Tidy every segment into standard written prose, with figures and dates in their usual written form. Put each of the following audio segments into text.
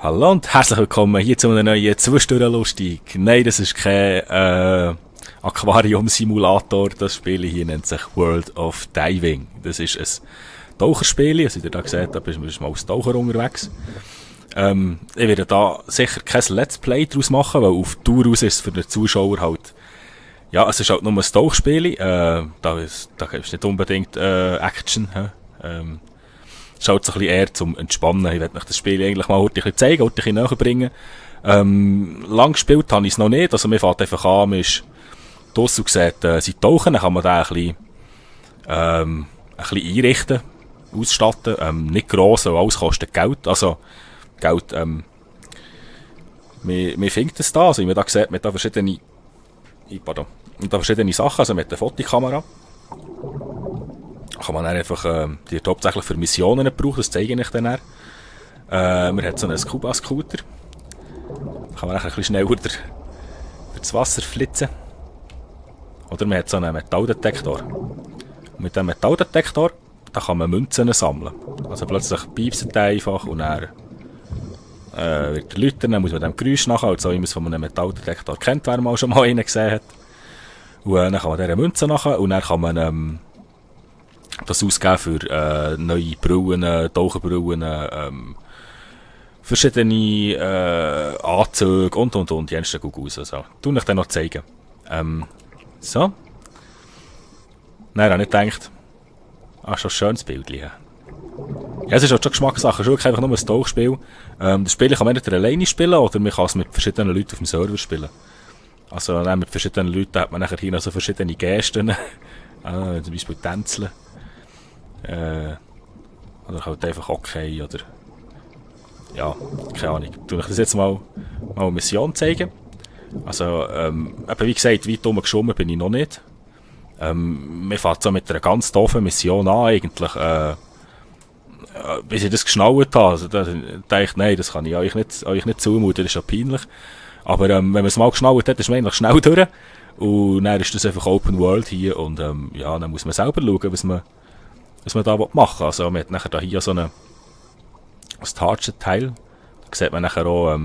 Hallo und herzlich willkommen hier zu einem neuen Zwischendurch-Lustig. Nein, das ist kein Aquarium-Simulator. Das Spiel hier nennt sich World of Diving. Das ist ein Taucherspiel. Also, wie ihr da seht, da bist du mal als Taucher unterwegs. Ich werde da sicher kein Let's Play daraus machen, weil auf Tour aus ist es für den Zuschauer halt, ja, es ist halt nur ein Tauchspiel. Da gibt es nicht unbedingt Action. Es ist halt so ein bisschen eher zum Entspannen. Ich werde euch das Spiel eigentlich mal heute ein bisschen zeigen, heute ein bisschen näher bringen. Lang gespielt habe ich es noch nicht. Also man fährt einfach an, man ist draussen und sieht, sie tauchen, dann kann man da ein bisschen einrichten, ausstatten. Nicht gross, weil alles kostet Geld. Also Geld, man findet es da. Also wie man da sieht, man hat da verschiedene Sachen. Also mit der Fotokamera kann man dann einfach, die wird hauptsächlich für Missionen gebraucht, das zeige ich dann. Man hat so einen Scuba-Scooter. Da kann man ein bisschen schneller durch das Wasser flitzen. Oder man hat so einen Metalldetektor. Und mit diesem Metalldetektor da kann man Münzen sammeln. Also plötzlich piepst er einfach und dann wird er läuten, dann muss man dem Geräusch nachher, also wie man es von einem Metalldetektor kennt, wer mal schon mal einen gesehen hat. Und dann kann man diese Münzen nachher und dann kann man das ausgeben für neue Brillen, Taucherbrillen, verschiedene Anzüge und. Die ersten gut aus. Also, tu ich dann noch zeigen. So. Dann habe ich gedacht, schon ein schönes Bild. Ja, es ist auch schon Geschmackssache. Es ist wirklich einfach nur ein Tauchspiel. Das Spiel kann man entweder alleine spielen oder man kann es mit verschiedenen Leuten auf dem Server spielen. Also mit verschiedenen Leuten hat man nachher hier noch so verschiedene Gesten. Zum Beispiel Tänzeln. Oder halt einfach okay, oder ja, keine Ahnung. Ich euch das jetzt mal eine Mission zeigen. Also, wie gesagt, weit geschwommen bin ich noch nicht. Wir fahren so mit einer ganz doofen Mission an, eigentlich, bis ich das geschnallt habe. Also, da dachte ich, nein, das kann ich euch nicht zumuten, das ist ja peinlich. Aber wenn man es mal geschnallt hat, ist man eigentlich schnell durch. Und dann ist das einfach Open World hier und ja, dann muss man selber schauen, was man da machen will. Also man hat nachher da hier so ein Target-Teil. Da sieht man nachher auch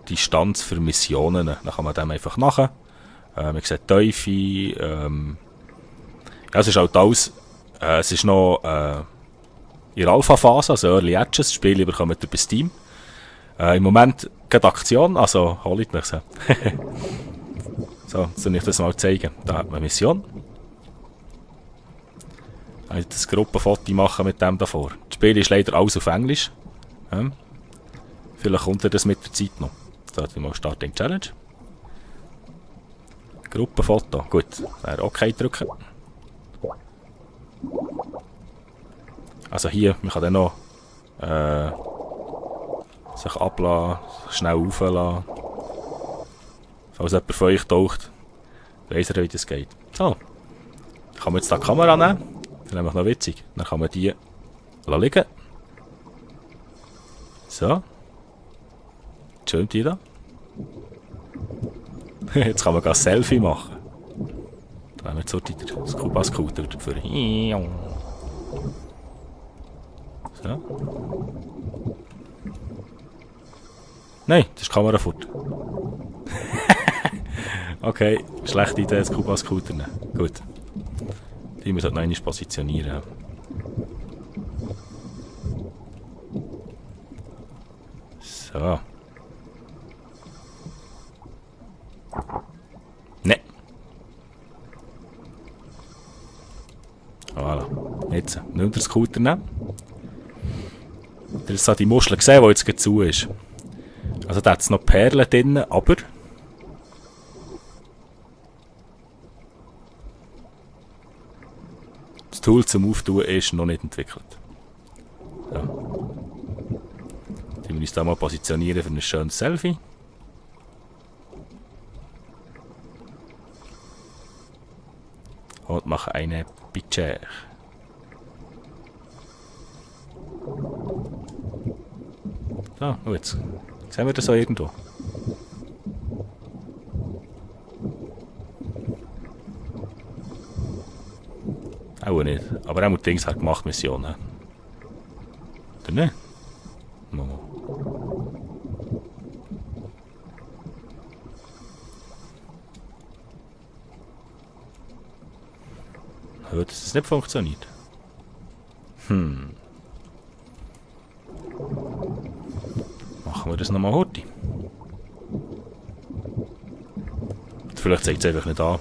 Distanz für Missionen. Dann kann man dem einfach nachher. Man sieht Teufel. Ja, es ist halt alles. Es ist noch in der Alpha-Phase, also Early Access. Das Spiel bekommt ihr bei Steam. Im Moment keine Aktion, also holt mich so. So, soll ich das mal zeigen. Da hat man eine Mission. Ich das Gruppenfoto machen mit dem davor. Das Spiel ist leider alles auf Englisch. Vielleicht kommt das mit der Zeit noch. Da mal Starting Challenge. Gruppenfoto. Gut, dann OK drücken. Also hier, man kann dann noch sich ablassen, schnell auflassen. Falls jemand von euch taucht, weiss er, wie das geht. So, dann kann man jetzt die Kamera nehmen. Das ist nämlich noch witzig. Dann kann man die liegen. So. Schön die da. Jetzt kann man ein Selfie machen. Da haben wir jetzt so den Scuba-Scooter dafür. So. Nein, das ist die Kamera fort. Okay, schlechte Idee, Scuba-Scooter nehmen. Gut. Die müssen noch einmal positionieren. So. Ne. Voilà. Jetzt, nicht den Scooter nehmen. Ihr habt die Muschel gesehen, die jetzt zu ist. Also da hat es noch Perlen drin, aber das Tool zum Auftun ist noch nicht entwickelt. So. Die müssen uns da mal positionieren für ein schönes Selfie. Und machen eine Picture. So, jetzt sehen wir das auch irgendwo. Auch nicht. Aber auch Dings hat gemacht, Missionen. Oder nicht? No. Dass das nicht funktioniert. Machen wir das nochmal heute. Vielleicht zeigt es einfach nicht an.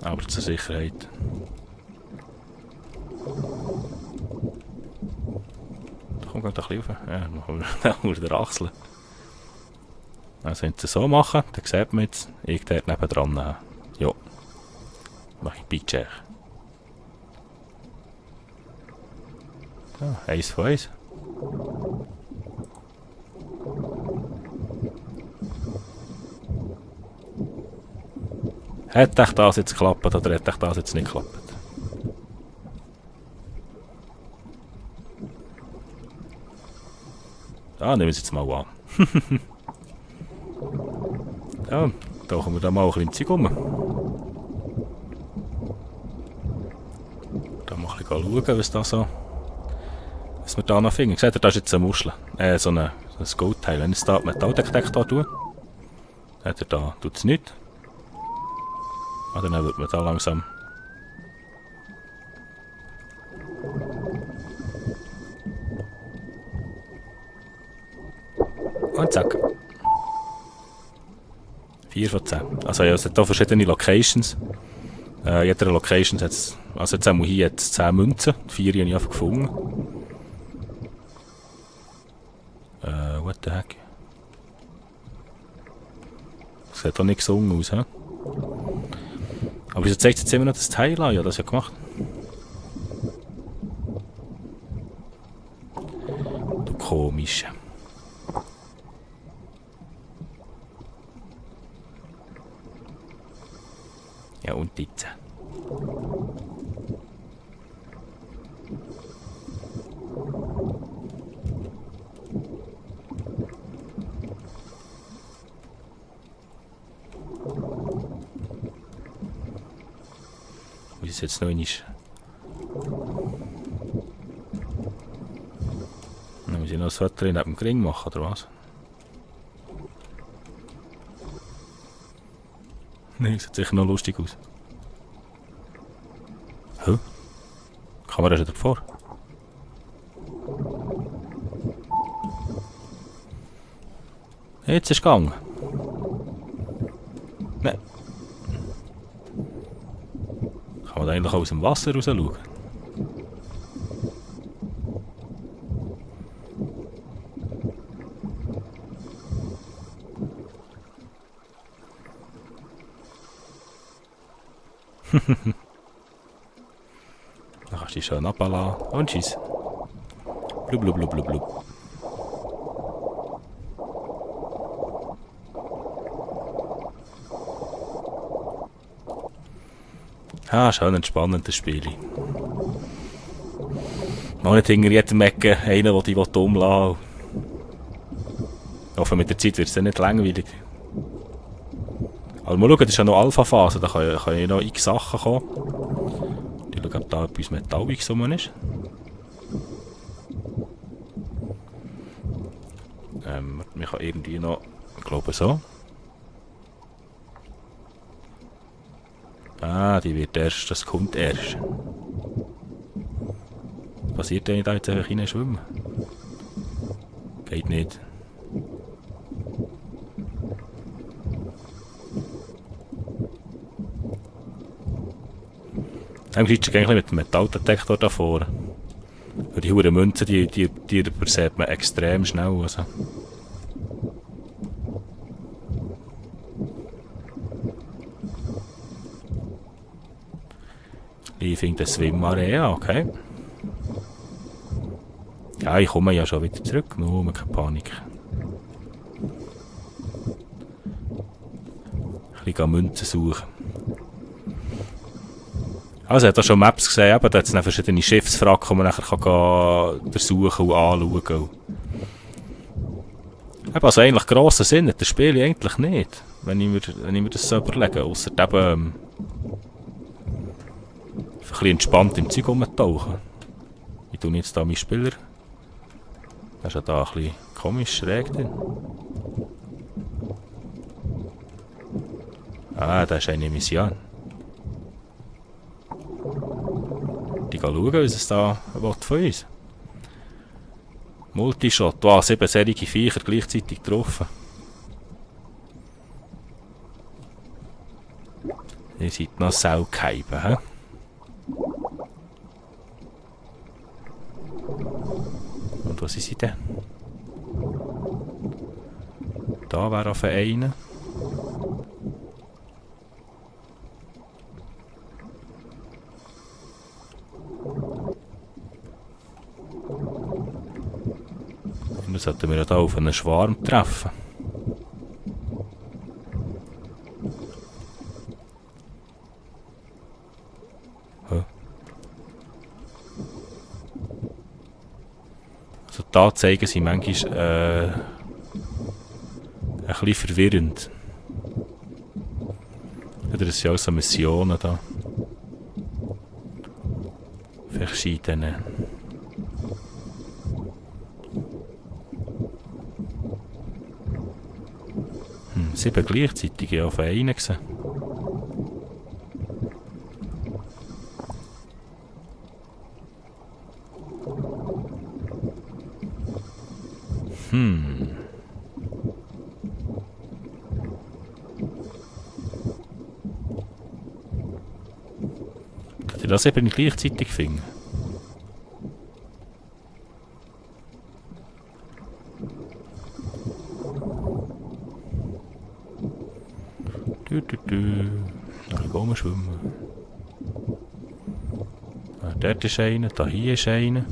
Aber zur Sicherheit. Da kommt gerade ein bisschen rauf. Ja, dann muss der Achseln. Also wenn sie es so machen, dann sieht man jetzt, ich dort nebendran. Ja. Mache ich Pitch. Ja, 1 von 1. Hätte ich das jetzt geklappt oder hätte ich das jetzt nicht geklappt? Da nehmen wir es jetzt mal an. Ja, da kommen wir dann mal ein bisschen Zeug rum. Da mal ein bisschen schauen, was wir da noch finden. Seht ihr, da ist jetzt eine Muschel. So ein Goldteil. Wenn ich es da mit Metalldetektor tue, seht ihr, da tut es nichts. Ah, dann wird man da langsam. Und zack. 4 von 10. Also ja, es hat hier verschiedene Locations. Jeder Location hat es. Also jetzt haben wir hier jetzt 10 Münzen. 4 habe ich einfach gefunden. What the heck? Das sieht doch nicht gesungen aus, hä? Aber wieso zeigt es jetzt immer noch das Teil an? Ja, das ja gemacht. Du Komische. Ja, und jetzt. Wie es jetzt noch ist. Dann muss ich noch das Wetter neben dem Gring machen, oder was? Nein, sieht sicher noch lustig aus. Hä? Die Kamera ist wieder vor. Jetzt ist es gegangen. Nein. Kann man da eigentlich aus dem Wasser raus schauen? Dann kannst du dich schön ablassen und tschüss. Blub, blub, blub, blub, blub. Ah, schön entspannendes Spiel. Mal nicht hinter jedem Ecke einen, der dich umlassen will. Ich hoffe, mit der Zeit wird es dann nicht langweilig. Aber mal schauen, das ist ja noch Alpha-Phase, da kann ja noch x Sachen kommen. Ich schaue, ob da etwas Metalliges rum ist. Man kann irgendwie noch, ich glaube so. Ah, die wird erst, das kommt erst. Was passiert, wenn ich da jetzt einfach rein schwimme? Geht nicht. Dann glitscht eigentlich mit dem Metalldetektor da vorne. Weil die hohen Münzen, die übersieht man extrem schnell. Also. Ich finde das Swim-Area, okay. Ja, ich komme ja schon wieder zurück, nur keine Panik. Ein bisschen Münzen suchen. Also, er hat auch schon Maps gesehen, aber da hat es dann verschiedene Schiffswracke, die man nachher durchsuchen und anschauen kann. Also eigentlich grossen Sinn hat das Spiel eigentlich nicht, wenn ich mir das so überlege, ausser eben ein bisschen entspannt im Zeug rumtauchen. Wie tun jetzt da meine Spieler? Das ist ja da ein bisschen komisch schräg drin. Ah, das ist eine Mission. schauen, was es da von uns. Multishot, wow, 7 solche Viecher gleichzeitig getroffen. Ihr seid noch Saugeiben, hä? Und was ist sie denn? Da wäre auf einen. Und dann sollten wir hier auf einen Schwarm treffen. Also die Anzeigen sind manchmal ein bisschen verwirrend. Oder es sind auch so Missionen da. Verschiedene. 7 gleichzeitig auf einen gesehen. Könnt ihr das eben gleichzeitig finden? Dann gehen wir schwimmen. Dort ist einer, da hier ist einer.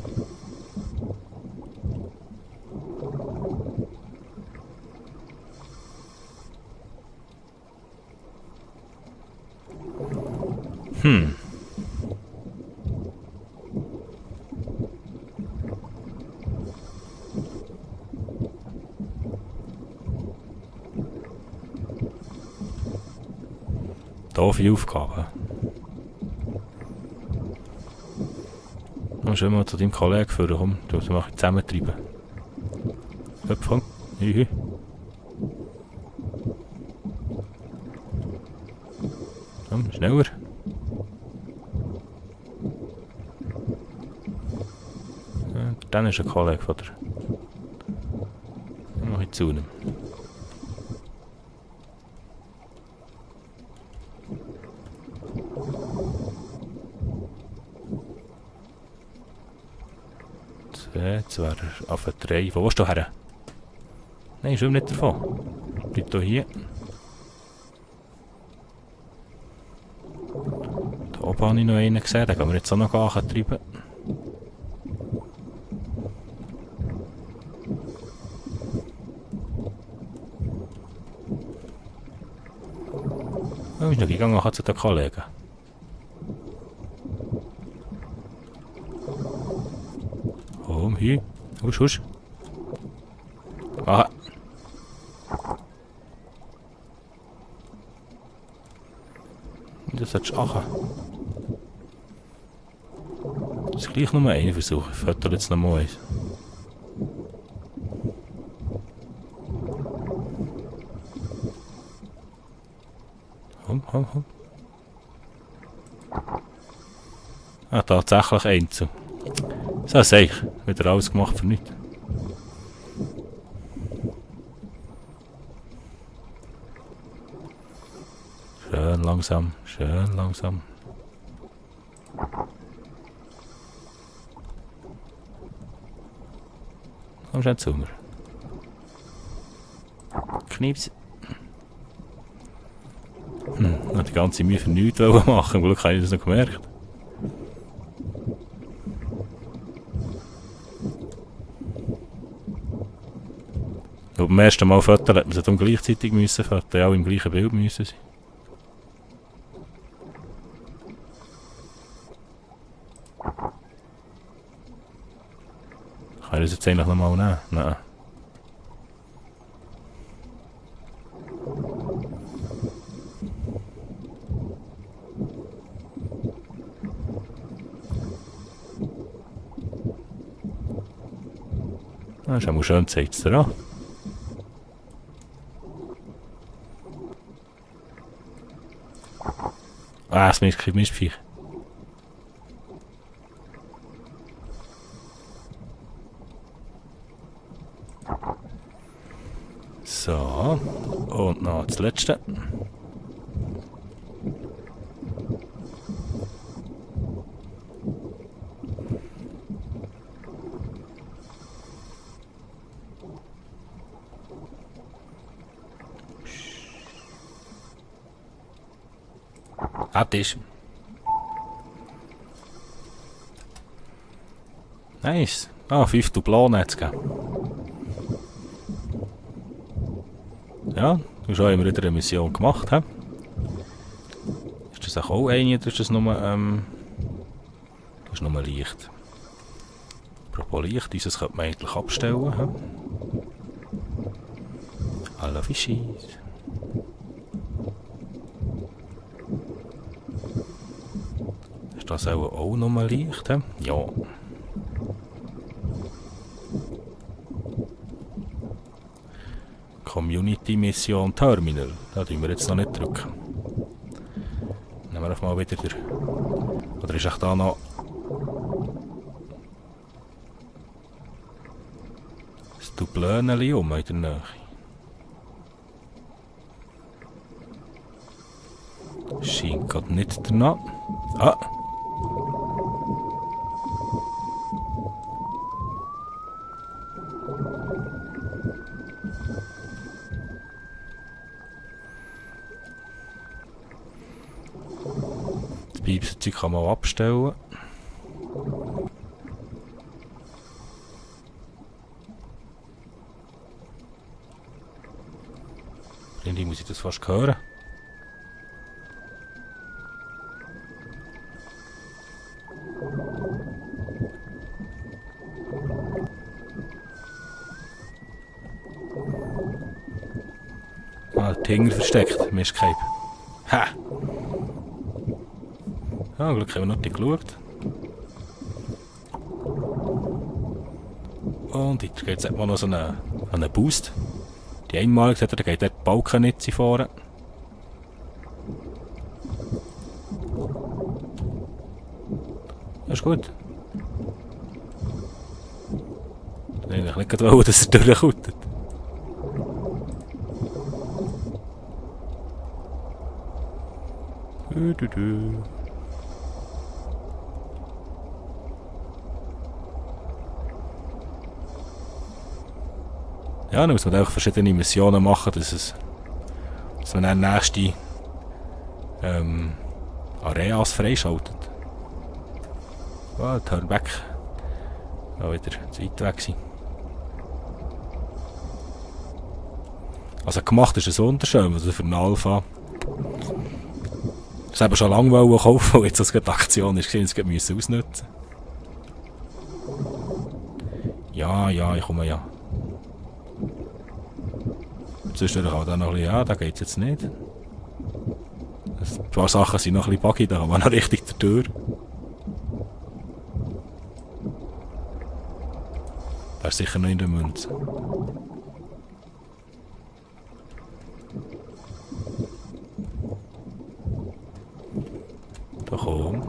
Doofe Aufgabe. Komm schon mal zu deinem Kollegen führen, komm, du mach zusammentreiben. Hüpf, Hü. Komm, schneller. Ja, dann ist ein Kollege von dir. Dann mach ich zu ihm. Jetzt wäre er auf 3. Wo willst du her? Nein, schwimm nicht davon. Bleib hier. Da oben habe ich noch einen gesehen, den können wir jetzt auch noch antreiben. Oh, ist noch gegangen zu den Kollegen. Hier. Husch. Ah. Das solltest du machen. Das ist gleich nur einen Versuch. Ich fütter jetzt noch mal eins. Komm. Ah, tatsächlich Einzel. So sehe ich. Wieder alles gemacht für nichts. Schön langsam. Komm schon zu mir. Knips. Ich habe die ganze Mühe für nichts machen. Zum Glück habe ich das noch gemerkt. Und beim ersten Mal fotografieren hat man sie dann gleichzeitig müssen fotografieren, auch im gleichen Bild müssen sein. Kann ich das jetzt eigentlich nochmal nehmen? Nein. Das ist einmal schön, zeigt es dir an. Ah, das Mistviech. So. Und noch das letzte. Fertig. Nice. 5 Dublonen hat es gegeben. Ja, du hast auch immer wieder eine Mission gemacht, he? Ist das auch eine oder ist das nur, das ist nur Licht? Apropos Licht, dieses könnte man eigentlich abstellen, he? Alle Fischis. Ist das auch nur Licht, he? Ja. Community-Mission Terminal. Da drücken wir jetzt noch nicht drücken. Nehmen wir einfach mal wieder der... Oder ist echt da noch... Das Dublöneli in der Nähe. Scheint gerade nicht danach. Ah! Das Piepszeug kann man auch abstellen. Irgendwie muss ich das fast hören. Die Hinger versteckt, Mistcape. Ha! Ja, Glück haben wir noch nicht geschaut. Und jetzt geht es mal noch so einen Boost. Die einmalige hat er, da geht der Balken nicht fahren. Das ist gut. Ich wollte nicht gerade, dass er durchkommt. Ja, dann muss man auch verschiedene Missionen machen, dass man dann nächste Areas freischaltet. Oh, turn back. Ja, wieder zu weit weg sein. Also gemacht ist es wunderschön, also für eine Alpha. Das habe ich schon lange kaufen, weil jetzt als eine Aktion ist, jetzt müssen ausnutzen. Ja, ich komme ja. Zwischendurch auch da noch ein bisschen, ja, da geht es jetzt nicht. Ein paar Sachen sind noch ein bisschen buggy, da haben wir noch richtig der Tür. Das ist sicher noch in der Münze. Da komm.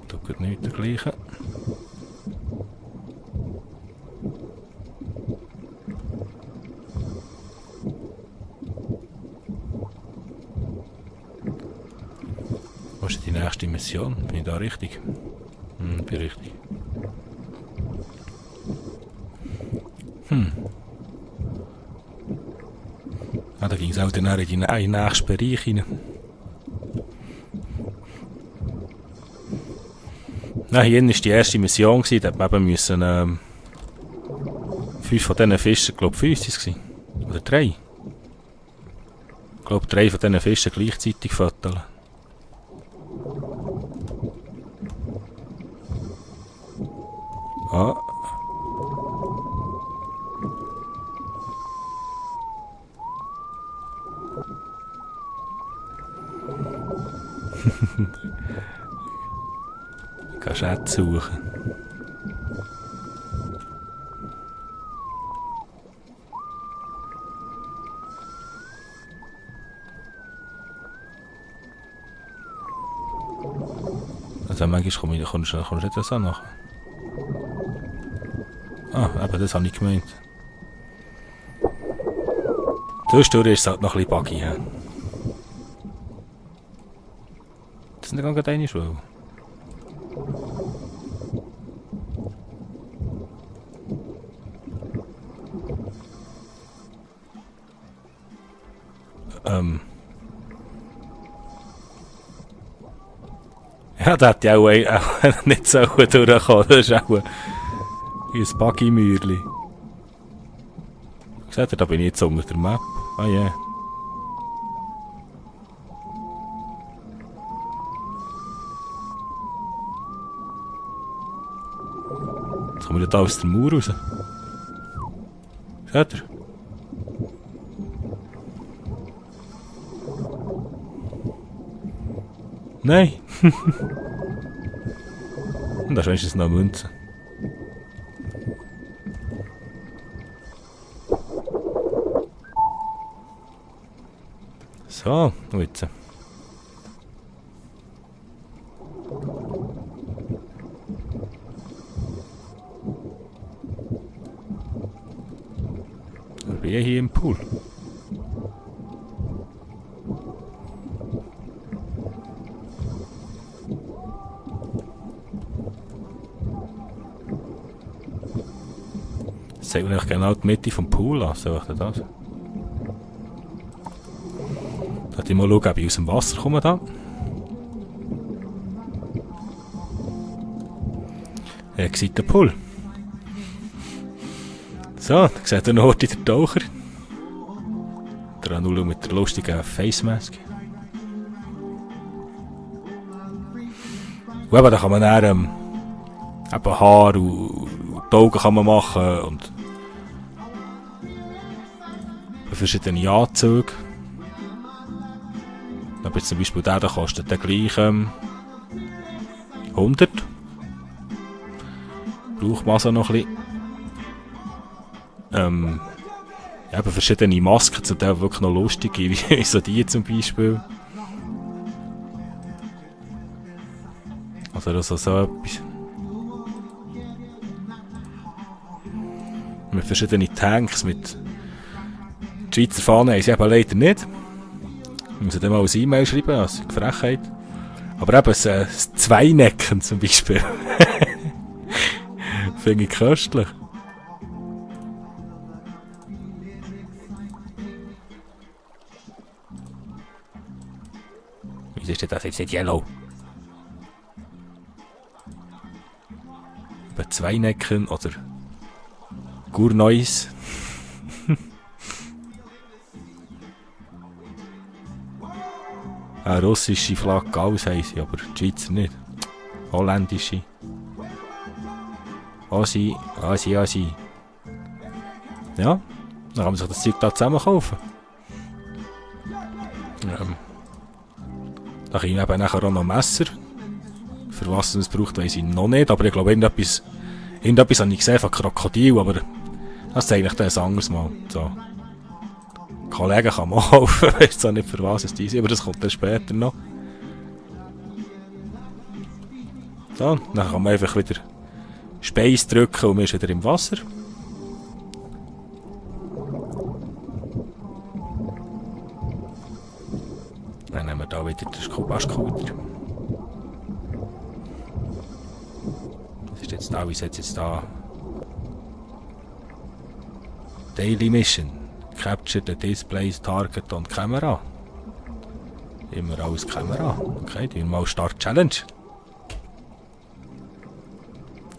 Da geht nicht der gleiche. Was ist die nächste Mission? Bin ich da richtig? Bin richtig. Ah, da ging es auch dann in den nächsten Bereich hinein. Nein, hier war die erste Mission, da hat man eben müssen, 5 von diesen Fischen, glaube ich 5 waren es. Oder 3. Ich glaube 3 von diesen Fischen gleichzeitig föteln. Ah. Kannst Schätze suchen. Also manchmal kommst du nicht so nach. Ah, eben, das habe ich gemeint. Zwischendurch ist es halt noch ein bisschen buggy. Ja. Das sind gar keine Schwelle. Ja, da hätte ich auch nicht so durchkommen. Das ist auch ein Buggy-Mäuerli. Seht ihr, da bin ich jetzt unter der Map. Ah ja. Yeah. Jetzt kommen wir da aus der Mauer raus. Seht ihr? Nein! Und da ist wenigstens noch eine Münze. So, und jetzt. Wir sind hier im Pool. Das zeigt mir genau die Mitte vom Pool an, so ich das. Da ich mal schauen, ob ich aus dem Wasser komme da. Hier sieht der Pool. So, da sieht der Nord der Taucher. Der Anulo mit der lustigen Face Mask. Und eben, da kann man dann eben Haar und die Augen kann man machen und verschiedene Anzüge. Aber zum Beispiel der kostet dann gleich 100. Braucht man also noch ein bisschen. Ja, eben verschiedene Masken, zum Teil wirklich noch lustige, wie so die zum Beispiel. Also so etwas. Mit verschiedenen Tanks, mit die Schweizer Fahne haben sie eben leider nicht. Ich muss dann mal als E-Mail schreiben, also Frechheit. Aber eben das Zweinecken zum Beispiel. Finde ich köstlich. Wieso ist das jetzt nicht yellow? Eben Zweinecken oder Gurneus. Eine russische Flagge, alles haben sie, aber die Schweizer nicht. Holländische. Asi. Ja, dann kann man sich das Zeug da zusammen kaufen. Da kriege ich eben nachher auch noch Messer. Für was es braucht, weiss ich noch nicht, aber ich glaube, irgendetwas habe ich gesehen von Krokodil, aber das zeige ich dann ein anderes Mal. So. Kollegen kann man kaufen, ich weiß zwar nicht für was es die sind, aber das kommt dann später noch. So, dann kann man einfach wieder Space drücken und man ist wieder im Wasser. Dann nehmen wir da wieder den Scuba-Scooter. Was ist jetzt da? Wie sieht es jetzt da? Daily Mission. Capture the Displays, Target und Kamera. Immer alles Kamera. Okay, tun wir mal Start Challenge.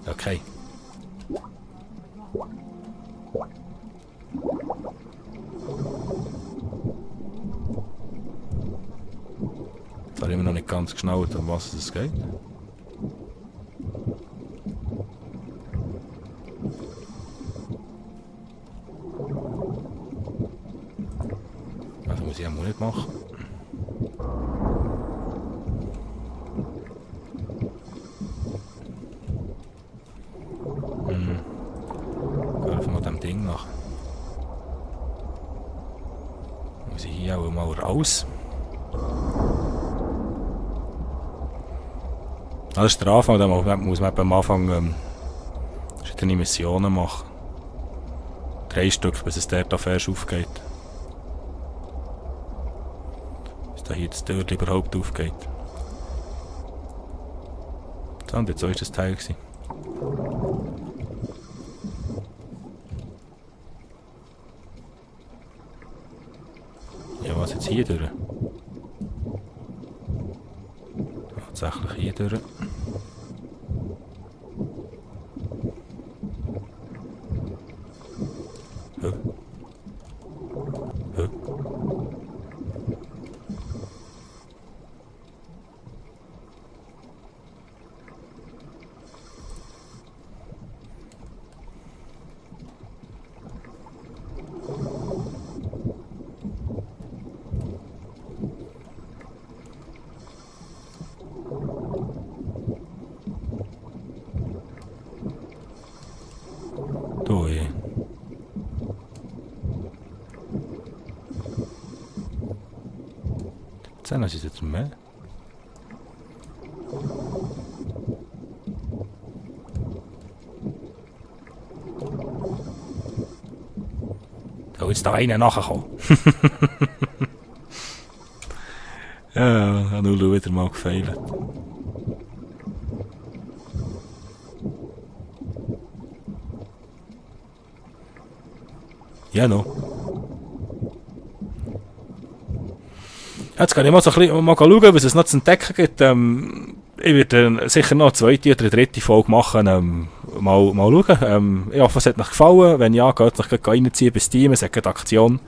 Okay. Jetzt habe ich immer noch nicht ganz geschnallt, um was es geht. Also muss ich auch nicht machen. Greifen wir dem Ding nach. Muss ich hier auch mal raus. Das ist der Anfang, da muss man am Anfang verschiedene Missionen machen. 3 Stück, bis es dort auf erst aufgeht. Bis da hier das Tür überhaupt aufgeht. So, und jetzt war das Teil gewesen. Ja, was jetzt hier durch? Tatsächlich hier durch. Huh. Huh. Da, ja. Sen ist jetzt mehr. Da ist da einer nachgekommen. Ja, hat nur wieder mal gefehlt. Ja, noch. Jetzt kann ich mal so ein bisschen mal schauen, was es noch zu entdecken gibt. Ich werde sicher noch eine zweite oder eine dritte Folge machen. Mal schauen. Ich hoffe, es hat euch gefallen. Wenn ja, geht euch reinziehen bei Steam. Es hat keine Aktion.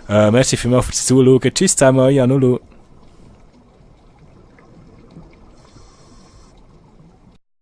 Merci vielmals fürs Zuschauen. Tschüss zusammen, euer Nulu.